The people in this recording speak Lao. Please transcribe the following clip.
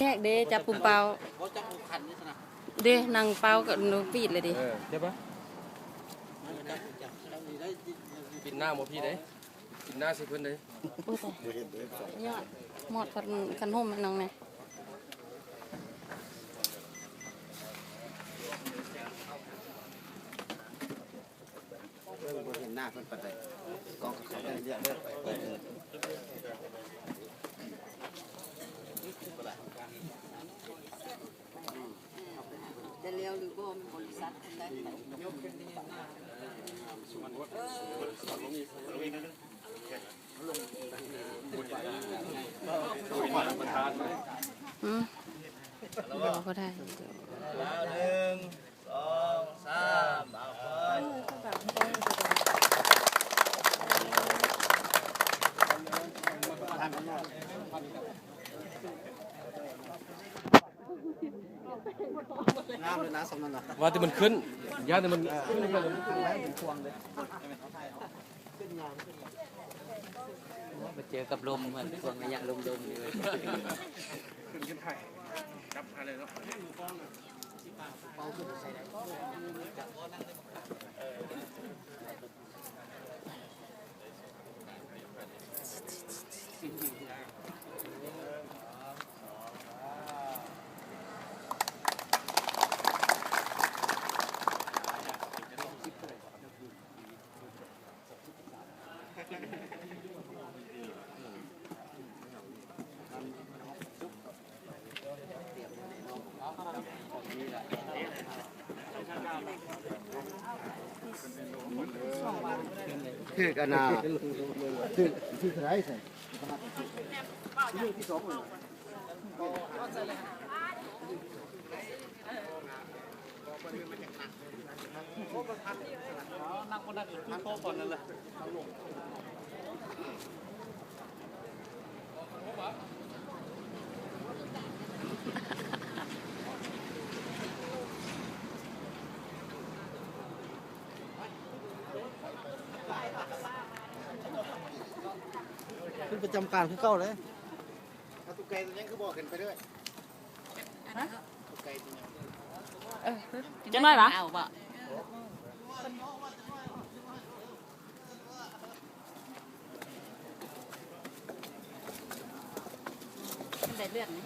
ແຍກເດ້ ຈັບປຸ່ມເປົ່າ ເດ້ ນັ່ງເປົ່າກໍໜູປີດເລີຍເດ້. ເອີ ຈັບປະ ປິ່ນໜ້າບໍ່ພີ້ເດ້ ປິ່ນໜ້າໃສ່ເພິ່ນເດ້. ໂອ້ຍຕາຍ ຍອດ ໝອດຄັນ ຄັນຮົ່ມໃຫ້ນັ່ງແດ່. ເບິ່ງບໍ່ເຫັນໜ້າເພິ່ນປານໃດ ກ້ອງເຂົາເຈົ້າເລືອກເດີ. ຈະແລ້ວຫຼືບໍ່ ມັນບໍລິສັດເພິ່ນໄດ້. ອືມ ບໍ່ໄດ້ ໜຶ່ງ ສອງ ສາມ ເອົາ ງາມເລີຍນະ ສ່ຳນັ້ນນະ ວ່າແຕ່ມັນຂຶ້ນ ຢ້ານແຕ່ມັນ ເອີ ຂຶ້ນໄປເລີຍ ມາເຈີກັບລົມ ເໝືອນຊ່ວງໄລຍະລົມໆ ນີ້ເວີຍ. ຖືກອັນນ່າ ຖືກ ຖືກເທົ່າໃດຊັ້ນ? ຂຶ້ນປະຈຳການຄືເກົ່າເລີຍ. ເອົາຕຸກແກຕົວຍັງຄືບໍ່ຂຶ້ນໄປເລີຍ? ຮະ? ຕຸກແກຕົວຍັງ ເອີ ຈັກໜ້ອຍຫວາ? ເອົາບໍ່? ໄດ້ເລືອດນີ້.